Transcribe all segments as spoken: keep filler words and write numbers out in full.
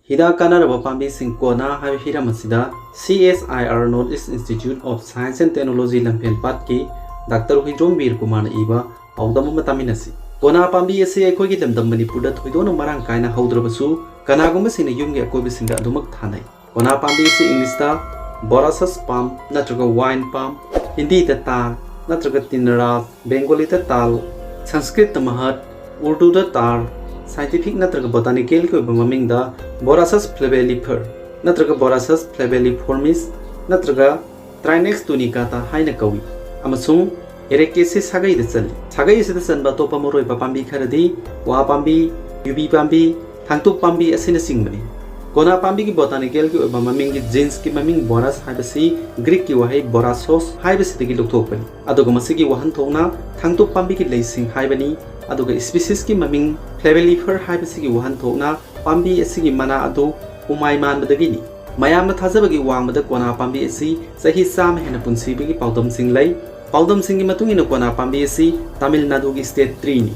ꯍꯤꯗꯥꯛ ꯀꯥꯟꯅꯔꯕ ꯄꯥꯝꯕꯤꯁꯤꯡ ꯀꯣꯅꯥ ꯍꯥꯏꯕ ꯍꯤꯔꯝ ꯑꯁꯤꯗ C S I R North East Institute of Science and Technology ꯂꯝꯐꯦꯜꯄꯥꯠꯀꯤ ꯗꯥꯛꯇꯔ ꯍꯨꯏꯗ꯭ꯔꯣꯝ ꯕꯤꯔ ꯀꯨꯃꯥꯔꯅ ꯏꯕ ꯄꯥꯎꯗꯝ ꯑꯃ ꯇꯥꯃꯤꯟꯅꯁꯤ꯫ ꯀꯣꯅꯥ ꯄꯥꯝꯕꯤ ꯑꯁꯤ ꯑꯩꯈꯣꯏꯒꯤ ꯂꯝꯗꯝ ꯃꯅꯤꯄꯨꯔꯗ ꯊꯣꯏꯗꯣꯛꯅ ꯃꯔꯥꯡ ꯀꯥꯏꯅ ꯍꯧꯗ꯭ꯔꯕꯁꯨ, ꯀꯅꯥꯒꯨꯝꯕꯁꯤꯡꯅ ꯌꯨꯝꯒꯤ ꯑꯀꯣꯏꯕꯁꯤꯡꯗ ꯑꯗꯨꯃꯛ ꯊꯥꯅꯩ꯫ ꯀꯣꯅꯥ ꯄꯥꯝꯕꯤ ꯑꯁꯤ ꯏꯪꯂꯤꯁꯇ Borassus palm ꯅꯠꯇ꯭ꯔꯒ wine palm, ꯍꯤꯟꯗꯤꯗ ꯇꯥꯔ ꯅꯠꯇ꯭ꯔꯒ ꯇꯤꯟꯔꯥꯖ, ꯕꯦꯡꯒꯣꯂꯤꯗ ꯇꯥꯜ, ꯁꯪꯁꯀ꯭ꯔꯤꯠꯇ ꯃꯍꯠ, ꯎꯔꯗꯨꯗ ꯇꯥꯔ, ꯁꯥꯏꯟꯇꯤꯐꯤꯛ ꯅꯠꯇ꯭ꯔꯒ ꯕꯣꯇꯥꯅꯤꯀꯦꯜꯒꯤ ꯑꯣꯏꯕ ꯃꯃꯤꯡꯗ Borassus flavellifera ꯅꯠꯇ꯭ꯔꯒ Borassus flavelliformis ꯅꯠꯇ꯭ꯔꯒ Trynax tunicata ꯍꯥꯏꯅ ꯀꯧꯏ, ꯑꯃꯁꯨꯡ Ericaceae ꯁꯥꯒꯩꯗ ꯆꯜꯂꯤ꯫ ꯁꯥꯒꯩ ꯑꯁꯤꯗ ꯆꯟꯕ ꯑꯇꯣꯞꯄ ꯃꯔꯨꯑꯣꯏꯕ ꯄꯥꯝꯕꯤ ꯈꯔꯗꯤ ꯋꯥ ꯄꯥꯝꯕꯤ, ꯌꯨꯕꯤ ꯄꯥꯝꯕꯤ, ꯊꯥꯡꯇꯨꯞ ꯄꯥꯝꯕꯤ ꯑꯁꯤꯅꯆꯤꯡꯕꯅꯤ꯫ ꯀꯣꯅꯥ ꯄꯥꯝꯕꯤꯒꯤ ꯕꯣꯇꯥꯅꯤꯀꯦꯜꯒꯤ ꯑꯣꯏꯕ ꯃꯃꯤꯡꯒꯤ ꯖꯤꯟꯁꯀꯤ ꯃꯃꯤꯡ ꯕꯣꯔꯁ ꯍꯥꯏꯕꯁꯤ ꯒ꯭ꯔꯤꯛꯀꯤ ꯋꯥꯍꯩ ꯕꯣꯔꯥꯁꯣꯁ ꯍꯥꯏꯕꯁꯤꯗꯒꯤ ꯂꯧꯊꯣꯛꯄꯅꯤ, ꯑꯗꯨꯒ ꯃꯁꯤꯒꯤ ꯋꯥꯍꯟꯊꯣꯛꯅ ꯊꯥꯡꯇꯨꯞ ꯄꯥꯝꯕꯤꯒꯤ ꯂꯩꯁꯤꯡ ꯍꯥꯏꯕꯅꯤ, ꯑꯗꯨꯒ ꯁ꯭ꯄꯤꯁꯤꯁꯀꯤ ꯃꯃꯤꯡ ꯐ꯭ꯂꯦꯕꯦꯂꯤꯐꯔ ꯍꯥꯏꯕꯁꯤꯒꯤ ꯋꯥꯍꯟꯊꯣꯛꯅ ꯄꯥꯝꯕꯤ ꯑꯁꯤꯒꯤ ꯃꯅꯥ ꯑꯗꯨ ꯍꯨꯃꯥꯏ ꯃꯥꯟꯕꯗꯒꯤꯅꯤ꯫ ꯃꯌꯥꯝꯅ ꯊꯥꯖꯕꯒꯤ ꯋꯥꯡꯃꯗ ꯀꯣꯅꯥ ꯄꯥꯝꯕꯤ ꯑꯁꯤ ꯆꯍꯤ ꯆꯥꯝꯃ ꯍꯦꯟꯅ ꯄꯨꯟꯁꯤꯕꯒꯤ ꯄꯥꯎꯗꯝꯁꯤꯡ ꯂꯩ꯫ ꯄꯥꯎꯗꯝꯁꯤꯡꯒꯤ ꯃꯇꯨꯡ ꯏꯟꯅ ꯀꯣꯅꯥ ꯄꯥꯝꯕꯤ ꯑꯁꯤ ꯇꯥꯃꯤꯜ ꯅꯥꯗꯨꯒꯤ ꯁ꯭ꯇꯦꯠ ꯇ꯭ꯔꯤꯅꯤ꯫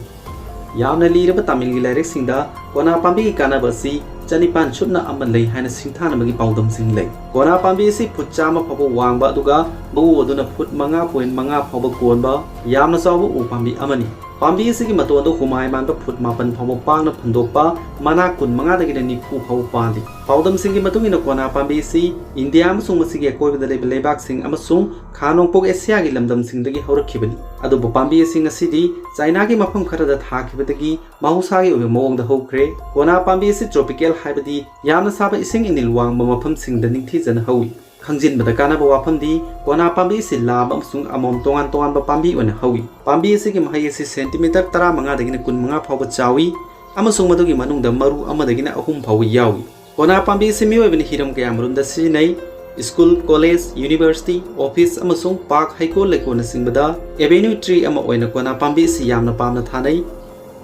ꯌꯥꯝꯅ ꯂꯤꯔꯕ ꯇꯥꯃꯤꯜꯒꯤ ꯂꯥꯏꯔꯤꯛꯁꯤꯡꯗ ꯀꯣꯅꯥ ꯄꯥꯝꯕꯤꯒꯤ ꯀꯥꯟꯅꯕ ꯑꯁꯤ ꯆꯅꯤꯄꯥꯟ ꯁꯨꯞꯅ ꯑꯃ ꯂꯩ ꯍꯥꯏꯅ ꯁꯤꯡꯊꯥꯅꯕꯒꯤ ꯄꯥꯎꯗꯝꯁꯤꯡ ꯂꯩ꯫ ꯀꯣꯅꯥ ꯄꯥꯝꯕꯤ ꯑꯁꯤ ꯐꯨꯠ ꯆꯥꯝꯃ ꯐꯥꯎꯕ ꯋꯥꯡꯕ, ꯑꯗꯨꯒ ꯃꯎ ꯑꯗꯨꯅ ꯐꯨꯠ ꯃꯉꯥ ꯄꯣꯏꯟ ꯃꯉꯥ ꯐꯥꯎꯕ ꯀꯣꯟꯕ ꯌꯥꯝꯅ ꯆꯥꯎꯕ ꯎ ꯄꯥꯝꯕꯤ ꯑꯃꯅꯤ꯫ ꯄꯥꯝꯕꯤ ꯑꯁꯤꯒꯤ ꯃꯇꯣꯟꯗ ꯍꯨꯃꯥꯏ ꯃꯥꯟꯕ ꯐꯨꯠ ꯃꯥꯄꯟ ꯐꯥꯎꯕ ꯄꯥꯛꯅ ꯐꯟꯗꯣꯛꯄ, ꯃꯅꯥ ꯀꯨꯟ ꯃꯉꯥꯗꯒꯤꯅ ꯅꯤꯐꯨ ꯐꯥꯎꯕ ꯄꯥꯜꯂꯤ꯫ ꯄꯥꯎꯗꯝꯁꯤꯡꯒꯤ ꯃꯇꯨꯡ ꯏꯟꯅ ꯀꯣꯅꯥ ꯄꯥꯝꯕꯤ ꯑꯁꯤ ꯏꯟꯗꯤꯌꯥ ꯑꯃꯁꯨꯡ ꯃꯁꯤꯒꯤ ꯑꯀꯣꯏꯕꯗ ꯂꯩꯕ ꯂꯩꯕꯥꯛꯁꯤꯡ ꯑꯃꯁꯨꯡ ꯈꯥ ꯅꯣꯡꯄꯣꯛ ꯑꯦꯁꯤꯌꯥꯒꯤ ꯂꯝꯗꯝꯁꯤꯡꯗꯒꯤ ꯍꯧꯔꯛꯈꯤꯕꯅꯤ꯫ ꯑꯗꯨꯕꯨ ꯄꯥꯝꯕꯤ ꯑꯁꯤ ꯉꯁꯤꯗꯤ ꯆꯥꯏꯅꯥꯒꯤ ꯃꯐꯝ ꯈꯔꯗ ꯊꯥꯈꯤꯕꯗꯒꯤ ꯃꯍꯧꯁꯥꯒꯤ ꯑꯣꯏꯕ ꯃꯑꯣꯡꯗ ꯍꯧꯈ꯭ꯔꯦ꯫ ꯀꯣꯅꯥ ꯄꯥꯝꯕꯤ ꯑꯁꯤ ꯇ꯭ꯔꯣꯄꯤꯀꯦꯜ, ꯍꯥꯏꯕꯗꯤ ꯌꯥꯝꯅ ꯁꯥꯕ ꯏꯁꯤꯡ ꯏꯅꯤꯜ ꯋꯥꯡꯕ ꯃꯐꯝꯁꯤꯡꯗ ꯅꯤꯡꯊꯤꯖꯅ ꯍꯧꯏ꯫ ꯈꯪꯖꯤꯟꯕꯗ ꯀꯥꯟꯅꯕ ꯋꯥꯐꯝꯗꯤ, ꯀꯣꯅꯥ ꯄꯥꯝꯕꯤ ꯑꯁꯤ ꯂꯥꯝꯕ ꯑꯃꯁꯨꯡ ꯑꯃꯣꯝ ꯇꯣꯉꯥꯟ ꯇꯣꯉꯥꯟꯕ ꯄꯥꯝꯕꯤ ꯑꯣꯏꯅ ꯍꯧꯏ꯫ ꯄꯥꯝꯕꯤ ꯑꯁꯤꯒꯤ ꯃꯍꯩ ꯑꯁꯤ ꯁꯦꯟꯇꯤꯃꯤꯇꯔ ꯇꯔꯥꯃꯉꯥꯗꯒꯤꯅ ꯀꯨꯟꯃꯉꯥ ꯐꯥꯎꯕ ꯆꯥꯎꯏ, ꯑꯃꯁꯨꯡ ꯃꯗꯨꯒꯤ ꯃꯅꯨꯡꯗ ꯃꯔꯨ ꯑꯃꯗꯒꯤꯅ ꯑꯍꯨꯝ ꯐꯥꯎꯕ ꯌꯥꯎꯏ꯫ ꯀꯣꯅꯥ ꯄꯥꯝꯕꯤ ꯑꯁꯤ ꯃꯤꯑꯣꯏꯕꯅ ꯍꯤꯔꯝ ꯀꯌꯥꯃꯔꯨꯝꯗ ꯁꯤꯖꯤꯟꯅꯩ꯫ ꯁ꯭ꯀꯨꯜ, ꯀꯣꯂꯦꯖ, ꯌꯨꯅꯤꯚꯔꯁꯤꯇꯤ, ꯑꯣꯐꯤꯁ, ꯑꯃꯁꯨꯡ ꯄꯥꯔꯛ, ꯍꯩꯀꯣꯜ ꯂꯩꯀꯣꯜꯅꯆꯤꯡꯕꯗ ꯑꯦꯚꯦꯅ꯭ꯌꯨ ꯇ꯭ꯔꯤ ꯑꯃ ꯑꯣꯏꯅ ꯀꯣꯅꯥ ꯄꯥꯝꯕꯤ ꯑꯁꯤ ꯌꯥꯝꯅ ꯄꯥꯝꯅ ꯊꯥꯅꯩ꯫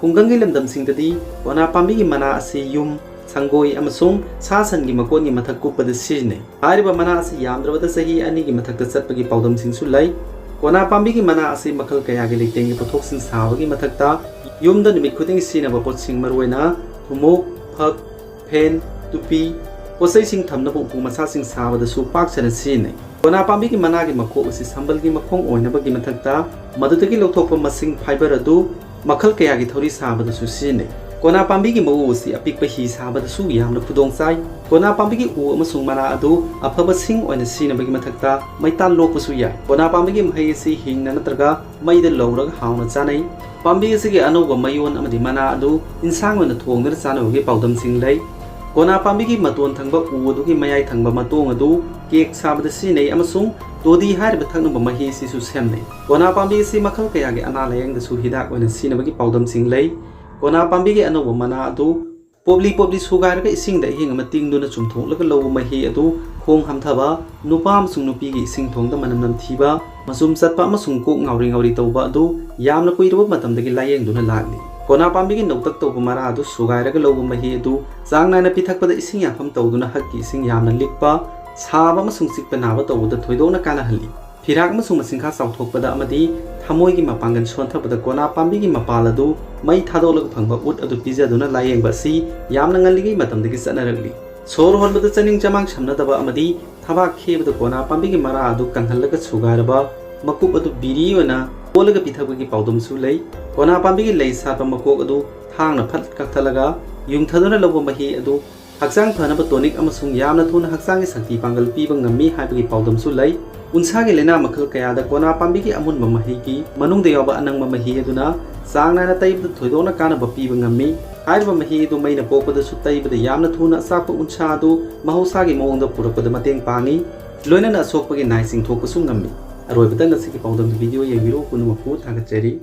ꯈꯨꯡꯒꯪꯒꯤ ꯂꯝꯗꯝꯁꯤꯡꯗꯗꯤ ꯀꯣꯅꯥ ꯄꯥꯝꯕꯤꯒꯤ ꯃꯅꯥ ꯑꯁꯤ ꯌꯨꯝ, ꯁꯪꯒꯣꯏ, ꯑꯃꯁꯨꯡ ꯁꯥ ꯁꯟꯒꯤ ꯃꯀꯣꯟꯒꯤ ꯃꯊꯛ ꯀꯨꯞꯄꯗ ꯁꯤꯖꯤꯟꯅꯩ꯫ ꯍꯥꯏꯔꯤꯕ ꯃꯅꯥ ꯑꯁꯤ ꯌꯥꯝꯗ꯭ꯔꯕꯗ ꯆꯍꯤ ꯑꯅꯤꯒꯤ ꯃꯊꯛꯇ ꯆꯠꯄꯒꯤ ꯄꯥꯎꯗꯝꯁꯤꯡꯁꯨ ꯂꯩ꯫ ꯀꯣꯅꯥ ꯄꯥꯝꯕꯤꯒꯤ ꯃꯅꯥ ꯑꯁꯤ ꯃꯈꯜ ꯀꯌꯥꯒꯤ ꯂꯩꯇꯦꯡꯒꯤ ꯄꯣꯠꯊꯣꯛꯁꯤꯡ ꯁꯥꯕꯒꯤ ꯃꯊꯛꯇ, ꯌꯨꯝꯗ ꯅꯨꯃꯤꯠ ꯈꯨꯗꯤꯡꯒꯤ ꯁꯤꯖꯤꯟꯅꯕ ꯄꯣꯠꯁꯤꯡ, ꯃꯔꯨꯑꯣꯏꯅ ꯊꯨꯝꯃꯣꯛ, ꯐꯛ, ꯐꯦꯟ, ꯇꯨꯄꯤ, ꯄꯣꯠꯆꯩꯁꯤꯡ ꯊꯝꯅꯕ ꯎꯄꯨ ꯃꯆꯥꯁꯤꯡ ꯁꯥꯕꯗꯁꯨ ꯄꯥꯛ ꯁꯟꯅ ꯁꯤꯖꯤꯟꯅꯩ꯫ ꯀꯣꯅꯥ ꯄꯥꯝꯕꯤꯒꯤ ꯃꯅꯥꯒꯤ ꯃꯈꯣꯛ ꯑꯁꯤ ꯁꯝꯕꯜꯒꯤ ꯃꯈꯣꯡ ꯑꯣꯏꯅꯕꯒꯤ ꯃꯊꯛꯇ ꯃꯗꯨꯗꯒꯤ ꯂꯧꯊꯣꯛꯄ ꯃꯁꯤꯡ fibre ꯑꯗꯨ ꯃꯈꯜ ꯀꯌꯥꯒꯤ ꯊꯧꯔꯤ ꯁꯥꯕꯗꯁꯨ ꯁꯤꯖꯤꯟꯅꯩ꯫ ꯀꯣꯅꯥ ꯄꯥꯝꯕꯤꯒꯤ ꯃꯎ ꯑꯁꯤ ꯑꯄꯤꯛꯄ ꯍꯤ ꯁꯥꯕꯗꯁꯨ ꯌꯥꯝꯅ ꯈꯨꯗꯣꯡ ꯆꯥꯏ꯫ ꯀꯣꯅꯥ ꯄꯥꯝꯕꯤꯒꯤ ꯎ ꯑꯃꯁꯨꯡ ꯃꯅꯥ ꯑꯗꯨ ꯑꯐꯕ ꯁꯤꯡ ꯑꯣꯏꯅ ꯁꯤꯖꯤꯟꯅꯕꯒꯤ ꯃꯊꯛꯇ ꯃꯩꯇꯥꯟ ꯂꯣꯛꯄꯁꯨ ꯌꯥꯏ꯫ ꯀꯣꯅꯥ ꯄꯥꯝꯕꯤꯒꯤ ꯃꯍꯩ ꯑꯁꯤ ꯍꯤꯡꯅ ꯅꯠꯇ꯭ꯔꯒ ꯃꯩꯗ ꯂꯧꯔꯒ ꯍꯥꯎꯅ ꯆꯥꯅꯩ꯫ ꯄꯥꯝꯕꯤ ꯑꯁꯤꯒꯤ ꯑꯅꯧꯕ ꯃꯌꯣꯟ ꯑꯃꯗꯤ ꯃꯅꯥ ꯑꯗꯨ ꯏꯟꯁꯥꯡ ꯑꯣꯏꯅ ꯊꯣꯡꯗꯨꯅ ꯆꯥꯅꯕꯒꯤ ꯄꯥꯎꯗꯝꯁꯤꯡ ꯂꯩ꯫ ꯀꯣꯅꯥ ꯄꯥꯝꯕꯤꯒꯤ ꯃꯇꯣꯟ ꯊꯪꯕ ꯎ ꯑꯗꯨꯒꯤ ꯃꯌꯥꯏ ꯊꯪꯕ ꯃꯇꯣꯡ ꯑꯗꯨ ꯀꯦꯛ ꯁꯥꯕꯗ ꯁꯤꯖꯤꯟꯅꯩ ꯑꯃꯁꯨꯡ ꯇꯣꯗꯤ ꯍꯥꯏꯔꯤꯕ ꯊꯛꯅꯕ ꯃꯍꯤ ꯑꯁꯤꯁꯨ ꯁꯦꯝꯅꯩ꯫ ꯀꯣꯅꯥ ꯄꯥꯝꯕꯤ ꯑꯁꯤ ꯃꯈꯜ ꯀꯌꯥꯒꯤ ꯑꯅꯥ ꯂꯥꯌꯦꯡꯗꯁꯨ ꯍꯤꯗꯥꯛ ꯑꯣꯏꯅ ꯁꯤꯖꯤꯟꯅꯕꯒꯤ ꯄꯥꯎꯗꯝꯁꯤꯡ ꯂꯩ꯫ ꯀꯣꯅꯥ ꯄꯥꯝꯕꯤꯒꯤ ꯑꯅꯧꯕ ꯃꯅꯥ ꯑꯗꯨ ꯄꯣꯞꯂꯤ ꯄꯣꯞꯂꯤ ꯁꯨꯒꯥꯏꯔꯒ ꯏꯁꯤꯡꯗ ꯑꯍꯤꯡ ꯑꯃ ꯇꯤꯡꯗꯨꯅ ꯆꯨꯝꯊꯣꯛꯂꯒ ꯂꯧꯕ ꯃꯍꯤ ꯑꯗꯨ ꯈꯣꯡ ꯍꯝꯊꯕ, ꯅꯨꯄꯥ ꯑꯃꯁꯨꯡ ꯅꯨꯄꯤꯒꯤ ꯏꯁꯤꯡ ꯊꯣꯡꯗ ꯃꯅꯝ ꯅꯝꯊꯤꯕ, ꯃꯆꯨꯝ ꯆꯠꯄ ꯑꯃꯁꯨꯡ ꯀꯣꯛ ꯉꯥꯎꯔꯤ ꯉꯥꯎꯔꯤ ꯇꯧꯕ ꯑꯗꯨ ꯌꯥꯝꯅ ꯀꯨꯏꯔꯕ ꯃꯇꯝꯗꯒꯤ ꯂꯥꯌꯦꯡꯗꯨꯅ ꯂꯥꯛꯂꯤ꯫ ꯀꯣꯅꯥ ꯄꯥꯝꯕꯤꯒꯤ ꯅꯧꯇꯛ ꯇꯧꯕ ꯃꯔꯥ ꯑꯗꯨ ꯁꯨꯒꯥꯏꯔꯒ ꯂꯧꯕ ꯃꯍꯤ ꯑꯗꯨ ꯆꯥꯡ ꯅꯥꯏꯅ ꯄꯤꯊꯛꯄꯗ ꯏꯁꯤꯡ ꯌꯥꯐꯝ ꯇꯧꯗꯨꯅ ꯍꯛꯀꯤ ꯏꯁꯤꯡ ꯌꯥꯝꯅ ꯂꯤꯛꯄ, ꯁꯥꯕ ꯑꯃꯁꯨꯡ ꯆꯤꯛꯄ ꯅꯥꯕ ꯇꯧꯕꯗ ꯊꯣꯏꯗꯣꯛꯅ ꯀꯥꯟꯅꯍꯜꯂꯤ꯫ ꯐꯤꯔꯥꯛ ꯑꯃꯁꯨꯡ ꯃꯁꯤꯡꯈꯥ ꯆꯥꯎꯊꯣꯛꯄꯗ ꯑꯃꯗꯤ ꯊꯃꯣꯏꯒꯤ ꯃꯄꯥꯡꯒꯜ ꯁꯣꯟꯊꯕꯗ ꯀꯣꯅꯥ ꯄꯥꯝꯕꯤꯒꯤ ꯃꯄꯥꯜ ꯑꯗꯨ ꯃꯩ ꯊꯥꯗꯣꯛꯂꯒ ꯐꯪꯕ ꯎꯠ ꯑꯗꯨ ꯄꯤꯖꯗꯨꯅ ꯂꯥꯌꯦꯡꯕ ꯑꯁꯤ ꯌꯥꯝꯅ ꯉꯜꯂꯤꯉꯩ ꯃꯇꯝꯗꯒꯤ ꯆꯠꯅꯔꯛꯂꯤ꯫ ꯁꯣꯔ ꯍꯣꯟꯕꯗ ꯆꯥꯅꯤꯡ ꯆꯃꯥꯡ ꯁꯝꯅꯗꯕ ꯑꯃꯗꯤ ꯊꯕꯥꯛ ꯈꯦꯕꯗ ꯀꯣꯅꯥ ꯄꯥꯝꯕꯤꯒꯤ ꯃꯔꯥ ꯑꯗꯨ ꯀꯪꯍꯜꯂꯒ ꯁꯨꯒꯥꯏꯔꯕ ꯃꯀꯨꯞ ꯑꯗꯨ ꯕꯤꯔꯤ ꯑꯣꯏꯅ ꯑꯣꯜꯂꯒ ꯄꯤꯊꯛꯄꯒꯤ ꯄꯥꯎꯗꯝꯁꯨ ꯂꯩ꯫ ꯀꯣꯅꯥ ꯄꯥꯝꯕꯤꯒꯤ ꯂꯩ ꯁꯥꯠꯄ ꯃꯀꯣꯛ ꯑꯗꯨ ꯊꯥꯡꯅ ꯐꯠ ꯀꯛꯊꯠꯂꯒ ꯌꯨꯡꯊꯗꯨꯅ ꯂꯧꯕ ꯃꯍꯤ ꯑꯗꯨ ꯍꯛꯆꯥꯡ ꯐꯅꯕ tonic ꯑꯃꯁꯨꯡ ꯌꯥꯝꯅ ꯊꯨꯅ ꯍꯛꯆꯥꯡꯒꯤ ꯁꯛꯇꯤ ꯄꯥꯡꯒꯜ ꯄꯤꯕ ꯉꯝꯃꯤ ꯍꯥꯏꯕꯒꯤ ꯄꯥꯎꯗꯝꯁꯨ ꯂꯩ꯫ ꯎꯟꯁꯥꯒꯤ ꯂꯥꯏꯅꯥ ꯃꯈꯜ ꯀꯌꯥꯗ ꯀꯣꯅꯥ ꯄꯥꯝꯕꯤꯒꯤ ꯑꯃꯨꯟꯕ ꯃꯍꯩꯒꯤ ꯃꯅꯨꯡꯗ ꯌꯥꯎꯕ ꯑꯅꯪꯕ ꯃꯍꯤ ꯑꯗꯨꯅ ꯆꯥꯡ ꯅꯥꯏꯅ ꯇꯩꯕꯗ ꯊꯣꯏꯗꯣꯛꯅ ꯀꯥꯟꯅꯕ ꯄꯤꯕ ꯉꯝꯃꯤ꯫ ꯍꯥꯏꯔꯤꯕ ꯃꯍꯤ ꯑꯗꯨ ꯃꯩꯅ ꯄꯣꯛꯄꯗꯁꯨ ꯇꯩꯕꯗ ꯌꯥꯝꯅ ꯊꯨꯅ ꯑꯆꯥꯛꯄ ꯎꯟꯁꯥ ꯑꯗꯨ ꯃꯍꯧꯁꯥꯒꯤ ꯃꯑꯣꯡꯗ ꯄꯨꯔꯛꯄꯗ ꯃꯇꯦꯡ ꯄꯥꯡꯉꯤ꯫ ꯂꯣꯏꯅꯅ ꯑꯁꯣꯛꯄꯒꯤ ꯅꯥꯏ ꯆꯤꯡꯊꯣꯛꯄꯁꯨ ꯉꯝꯃꯤ꯫ ꯑꯔꯣꯏꯕꯗ ꯉꯁꯤꯒꯤ ꯄꯥꯎꯗꯝꯒꯤ video ꯌꯦꯡꯕꯤꯔꯨ ꯄꯨꯝꯅꯃꯛꯄꯨ ꯊꯥꯒꯠꯆꯔꯤ꯫